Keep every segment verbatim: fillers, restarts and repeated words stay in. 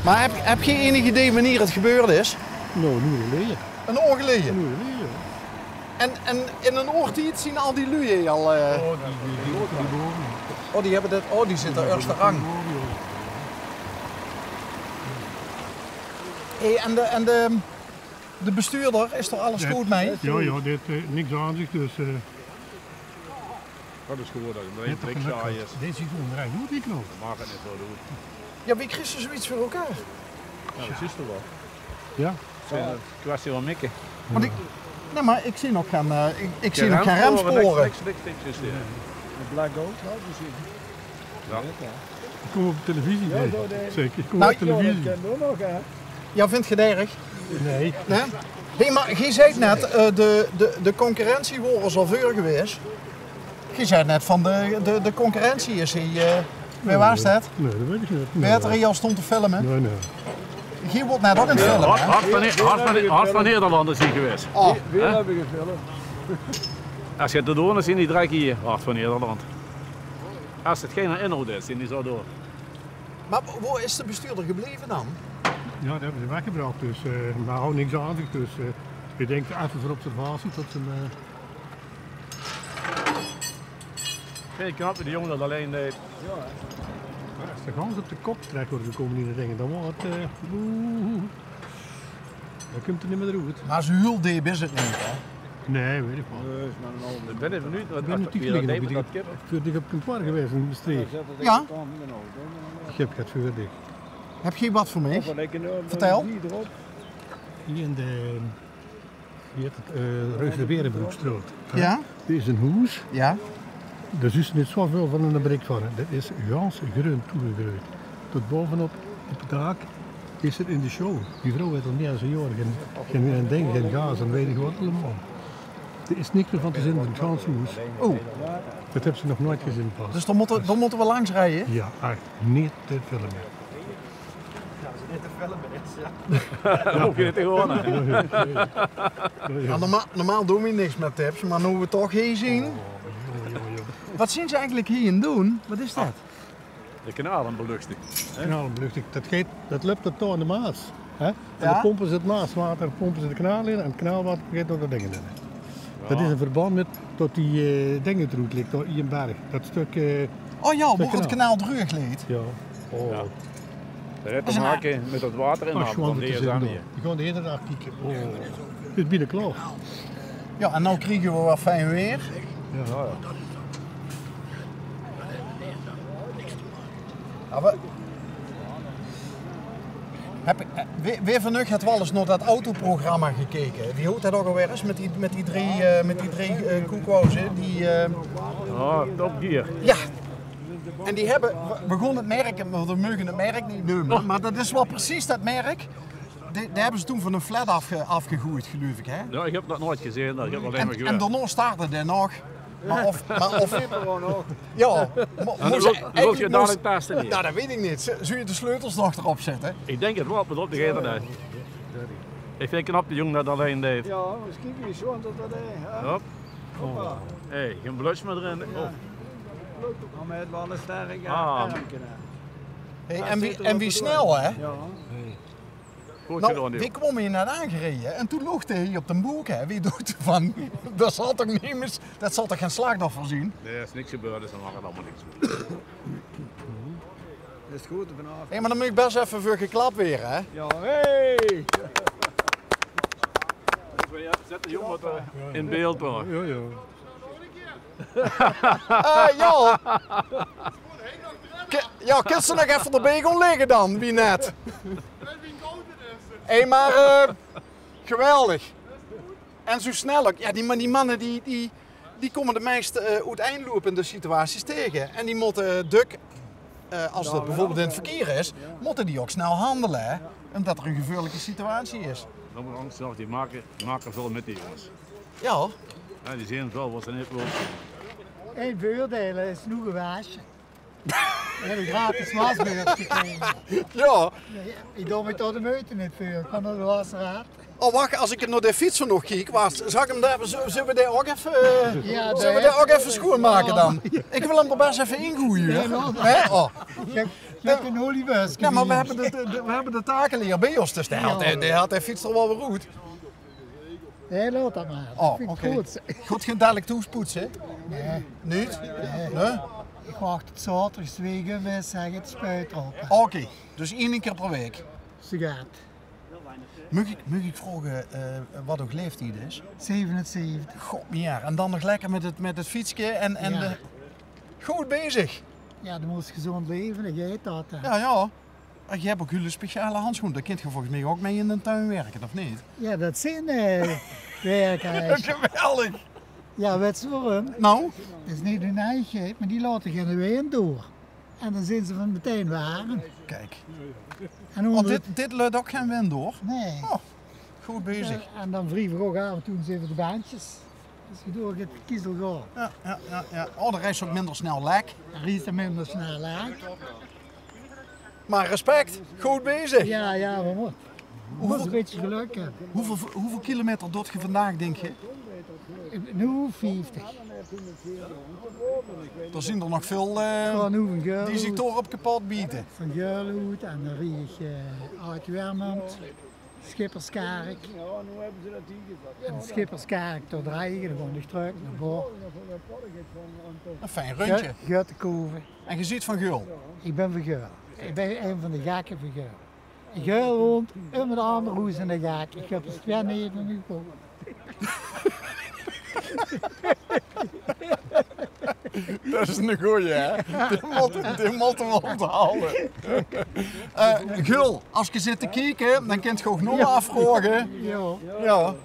Maar heb, heb geej enig idee wannier het gebeurd is? Nou, ein oer geleje. Ein oer geleje? Ein oer geleje, ja. En, en in ein oer tied zien al die luuj al, eh, Oh, die, die, die, die boven. Oh, die hebbe det, oh, die zitte eerste rang. Hey, en de, en de, de bestuurder, is d'r alles good mei? Ja, ja, dit, eh, niks aan zich, dus, eh, Det is gewoon det 't ein blik saai is. Deze is gewoon recht goed, die knop. Det maak het neet zoväöl oet. Ja, wie kriege ze zoiets veur elkaar? Ja, det is toch waal. Ja? Het is ein kwestie van mikke. Want ik, nee, maar ik zie nog geen, eh, ik, ik zie nog geen remsporen. Niks, niks, niks is er. Ein blackout, ja, te zien. Ja. Ik kom op televisie, ja, nee. Zeker, ik kom op televisie. Ja, vindt geej det erg? Nee. Nee? Hey, maar geej zeet net, eh, de, de, de concurrentie waor al veur gewaes. Geej zeet net van de, de, de concurrentie is hie, eh, wae waas det? Nee, det weit ik neet. Wae haet d'r hie al stóng te filme? Nee, nee. Geej waort net ouk aan 't filme, hè? Hart van, Hart van, Hart van Nederland is hie gewaes. Oh. Hè? As geej te doon is in die drek hie, Hart van Nederland. As het geine inhoud is, zien die zo door. Maar wo is de bestuurder gebleve dan? Ja, det hebbe ze weggebrach, dus, eh, maar hou niks aan zich, dus, eh, ik dink effe veur observatie det ze 'm, eh, Vind ik knap det die jóng det allein deet. Ja, hè. Maar as ze gans op de kop terech waore gekómme in de dinger, dan waor het, eh, oeh, dan kump 'r neet mier oet. Maar zo hiel deep is het neet, hè? Nee, weit ik waal. Ik bin effe benuujd wat, wie det leven, det kip. Veur dich op kantoor gewaes in Mestreech. Ja. Ik heb get veur dich. Heb geej wat veur mich? Vertel. Hie in de, wie het het, eh, Reusde Berenbroekstraot. Ja. Dit is ein hoes. Ja. Dao zuus se neet zoväöl van in de blik van. Det is gans greun toegegreujd. Tot baovenop, op het daak, is het in de show. Die vrouw haet al mier as ein jaor gein, gein, gein ding, gein gaas en weit ik wat allemaol. D'r is niks mier van te zien in het ganse hoes. Oh. Det hebbe ze nog noeit gezeen pas. Dus dan mótte, dan mótte we langs rieje? Ja, ech neet te filme. Ja, ze neet te filme is, ja. Hoef je neet te gewone. Ja, normaal, normaal doon we niks met tips, maar noe we toch hie zien. Wat zien ze eigelik hie aan 't doon? Wat is det? De kanale beluchting. Hè? Kanale beluchting. Det geit, det löp tot dao aan de Maas. Hè? En dan pompe ze het Maaswater, pompe ze de kanaal in en het kanaalwater geit door de dinger in. Ja. Det is in verband met det die, eh, dinger d'roet ligk, dao in Berg. Det stuk, eh, Oh ja, wo het kanaal dreug ligk. Ja. Oh. Ja. Det haet te make met det water in de Amazone. Die gaon de hele daag kieke. Oh. Het is bienao klaor. Ja, en noe kriege we waal fijn waer. Ja. Ja, we, heb ik, eh, wae, wae van uch haet waal ens nao det autoprogramma gekeke? Wie hoot det ouk alweer ens? Met die, met die drie, eh, met die drie, eh, koekwauze, die, eh, Oh, Top Gear. Ja. En die hebbe, we, we gaon het merk, we meuge het merk neet neume, maar det is waal precies det merk. Die, die hebbe ze toen van ein flat afge-, afgegoeid, geluif ik, hè? Ja, ik heb det noeit gezeen, ik heb allein maar gehuurd. En daonao startte dae nog. Maar of, maar of, ja, maar mós se eigelik, nou, det weit ik neet. Zouwe ze de sleutels nog d'rop zitte? Ik dink het waal, pas op, de geit er. Ik vind het knap, de jóng det allein deet. Ja, eens kieke wie zoe det det is, hè? Hop. Hoppa. Hey, gein blush mier d'rin. Ja. Oh. Maar het waal ein sterk, ja. Ah. Hey, en wie, en wie snel, hè? Ja. Good gedaon, jóng. Wie kwome we hie net aangereje? En toen loog hae hie op de boek, hè? Wie doot van, det zal toch nemes, det zal toch gein slachtoffer zien? Nee, as niks gebeurd is, dan maak het allemaol niks oet. Is goed vanaaf. Hey, maar dan mós ik bes effe veur geklap waere, hè? Ja, hey! Zet de jóng wat, eh, in beeld, hoor. Ja, ja. Eh, ja. Ke-, ja, kins se nog effe d'rbie gaon ligke dan, wie net? Hey, maar, eh, geweldig. En zoe snel ouk. Ja, die, maar die manne die, die, die kómme de meist, eh, oetein loepende situaties tege. En die mótte, eh, dök, eh, as det bieveurbeeld in het verkeer is, mótte die ouk snel handele, hè? Omdat er ein geveurlijke situatie is. Dan mót angst zelf, die make, make väöl met die jónges. Ja. Ja, die zien väöl wat ze neet wille. Ein veurdeil is noe gewaasje. We hebbe ein gratis wasbeurt gekrege. Ja. Ja, ik doon mich toch de meujte neet veur. Ik kan nao de wasraad. Oh, wach, as ik het nao de fietser nog kiek, wach, zal ik hem dao effe, zólle we dae ouk effe, eh, zólle we dae ouk effe schoeënmake dan? Ik wil hem d'r bes effe ingoeie, hè? Ja, ja. Hè? Oh. Ik heb Höbbe v'r 'n oliebuske bie ós. Jao, mer v'r höbbe de, de, v'r höbbe de takelieër bie ós, dus dae haet, dae haet, dae fiets d'r waal weer oet. Nae, laot dat mer. Oh, oké. Gaot geer 'm dalik thoes poetse? Nae. Neet? Nae. Ich wach tot zaoterdig de waeg óm is, zègk ich, de spuit d'rop. Oké, dus eine kier per waek. Zoe geit 't. Maag ich, maag ich vraoge, eh, waat eur laeftied is? Zevenenzeventig. God, jao. En dan nog lekker mit 't, mit 't fietske en, en de... Good bezig. Jao, doe mós gezónd laeve, dan geit dat, hè. Jao, jao. Mer geer höb ouch hiel speciale handsjoon. Dao kint geer volges mich ouch mei in d'n tuin wirke, of neet? Jao, dat zeen, eh, wirke. Geweldig. Jao, wèts se waorum? Nou? Dat is neet hun eige, mer die laote geine wind door. En dan zeen ze van metein warm. Kiek. En... Oh, dit, dit löt ouch gein wind door? Nae. Oh, good bezig. En, en dan wrief ich ouch aaf en toe ins effe de bandjes. Dus doe doon ich 't kiezelgaar. Jao, jao, jao, jao. Oh, dan ries se ouch minder snel lek. Dan ries se minder snel lek. Mer respect, good bezig. Jao, jao, v'r mótte. Mós e bietje gelök höbbe. Hoeväöl, hoeväöl kilometer doot geer vandaag, dink geer? Noe vieftig. D'r zeen d'r nog väöl, eh, die zich dao op kepot biete. Van Geul oet en dan rie ich, eh, Oud-Wermond, Schipperskerk. En Schipperskerk doordreig ich, dan gaon ich trök nao Bor. E fijn rundje. Göttekove. En geer zeet van Geul? Ich bön van Geul. Ich bön ein van de gekke van Geul. Geul woont óm 't anger hoes in de gek. Ich höb d'r twieë neve mich gekoch. Dat is 'ne gooje, hè? Die mótte, die mótte v'r ónthawwe. Eh, Geul, es geer zit te kieke, dan kint geer ouch nog aafvraoge. Jao. Jao.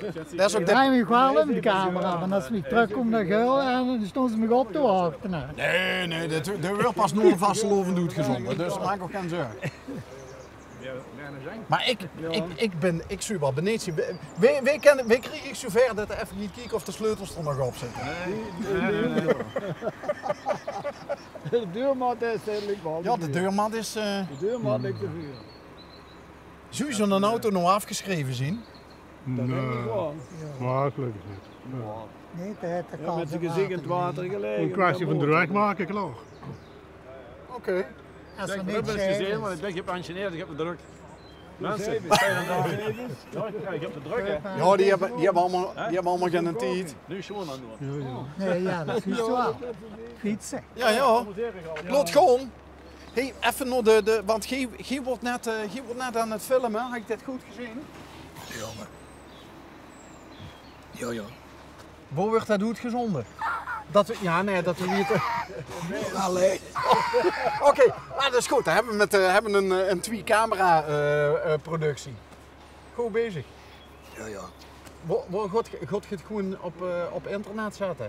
Dat is ouch de... Nae, ich waal in de camera, want es ich trökkóm nao Geul, en dan staon ze mich op te wachte, hè. Nae, nae, dit, dit weurt pas nao de vastelaovend oetgezónde, dus maak uch gein zörg. Mer ich, ich, ich bön, ich zou waal beneejd zeen. Wae, wae, wae krieg ich zoe wied dat d'r effe geit kieke of de sleutels d'r nog op zitte? Nae, nae, nae. De deurmat is, eh, lik waal. Jao, de deurmat is, eh, de deurmat lik te vuur. Zou zoe'n auto noe aafgesjreve zeen? Nae, gelukkig neet. Nae. Nae, dat, dat kan ze neet. Jao, mit zien geziech in 't water gelaege. Ein kwestie van droag make, klaor. Oké. Es... Kijk, ich höb 't ins gezeen, mer ich bön gepensioneerd, ich höb 't drök. Minse, jao, ich höb 't drök, hè. Jao, die höbbe, die höbbe allemaol, die höbbe allemaol geinen tied. Noe sjoon aan 't doon. Jao, jao. Nae, jao, dat is zoe. Fietse. Jao, jao. Laot gaon. Hey, effe nao de, de, want geer, geer waort net, eh, geer waort net aan 't filme, höb ich dat good gezeen? Jao, mer... Jao, jao. Wo weurt dat oetgezónde? Dat v'r, jao, nae, dat v'r neet... Allee. Oké, mer dat is good. Dan höbbe v'r mit, eh, höbbe v'r ein, eh, ein twie-camera, eh, eh, productie. Good bezig. Jao, jao. Wo, wo, gaot geer, gaot geer 't gewoen op, eh, op internet zètte?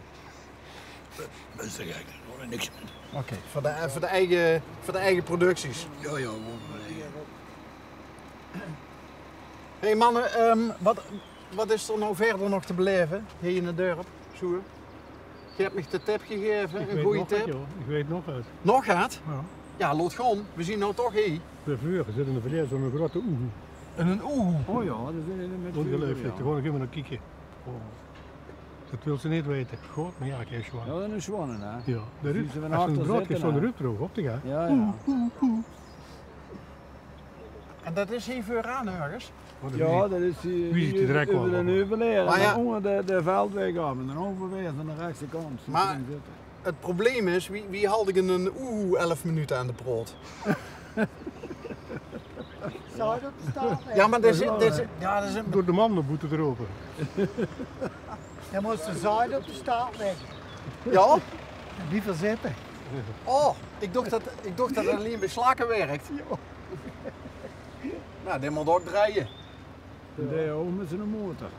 Minse, kiek, dao doon v'r niks mit. Oké, veur de, veur de eige, veur de eige producties. Jao, jao, gewoen veur de eige. Hey manne, ehm, wat, wat is d'r noe wiejer nog te belaeve hie in 't dörp? Zoe. Geer höb mich de tip gegaeve, ein gooje tip. Ich weit nog get, jao. Ich weit nog get. Nog get? Jao. Jao, laot gaon. V'r zeen noe toch hie. Dao veur zit in 't verleje zoe'n groete oehoe. En ein oehoe? O jao, dat is ein... Óngeluifelik. Dao gaon v'r ins nao kieke. O. Dat wils se neet weite. God, mer jao, kiek ins aan. Jao, dat is sjoon, hè? Jao, dat is... Zoe van achter zitte, hè? Zoe'n broodje, zoe'n ruut droog op te gaon. Jao, jao. Oeh, oeh, oeh. En dat is hie veuraan örges? Jao, dat is hie, wie ziet die drek euver de heuvel hie. Mer jao. En dan ónger de, de veldwaeg aaf en dan euverwaeg aan de rechtse kantj. Mer 't probleem is, wie, wie haol ich eine oehoe elf minute aan de praot? Zaag op de staart lègke. Jao, mer d'r zit, d'r zit, jao, d'r zit... Door de man nao boete te rope. Dan mós se zaag op de staart lègke. Jao? En blief d'r zitte. O, ich dach dat, ich dach dat 't allein bie slakke wirk. Jao. Noe, dit mót ouch drejje. En dae ouch mit ziene motor.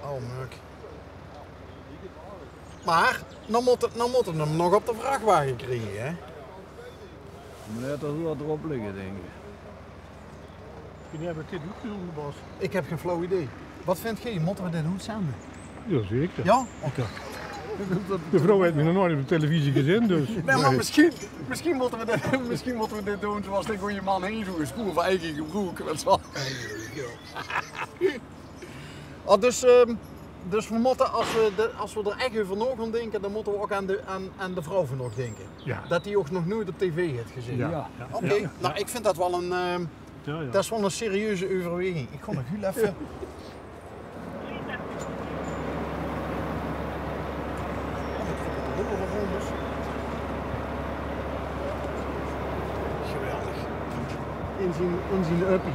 O, mök. Mer noe mót 't, noe mót 'r 'm nog op de vrachwage kriege, hè? Mer dae haet d'r waal get op ligke, dink ich. Geer höb dit oetgezónde, Bas? Ich höb gein flauw idee. Wat vindj geer? Mótte v'r dit oetzende? Jao, zeker. Jao? Oké. De vrouw haet mich nog noeats op de televisie gezeen, dus. Nae, mer mesjien, mesjien mótte v'r dit, mesjien mótte v'r dit doon zoewie dae gooje man hie zoe gespoord veur eige gebroek, wèts se waal. Ah, dus, ehm, Dus we mótte, es we, de, es we d'r ech euver nao gaon dinke, dan mótte we ouch aan de, aan, aan de vrouw van nog dinke. Ja. Det die ouch nog noeit op tv haet gezeen. Ja. Ja. Oké, ja, nou, ik vind det waal ein, eh, ja, ja, det is waal ein serieuze euverwaeging. Ik gaon nog hiel effe. Geweldig. In zien, in zien uppie.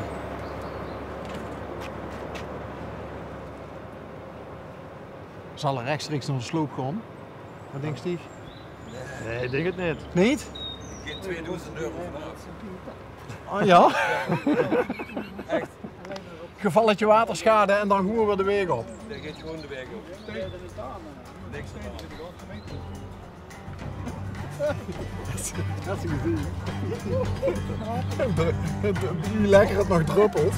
Zal 'r rechtstreeks nao de sloop gaon? Wat dinks dich? Nee, ik dink 't neet. Neet? Gein tweedoezend euro vanaaf. Oh ja? Ech. Gevalletje waterschade en dan gewoen weer de waeg op. Dae geit gewoen de waeg op. Niks aan de hand. Höbs se gezeen? Wie lekker 't nog druppelt.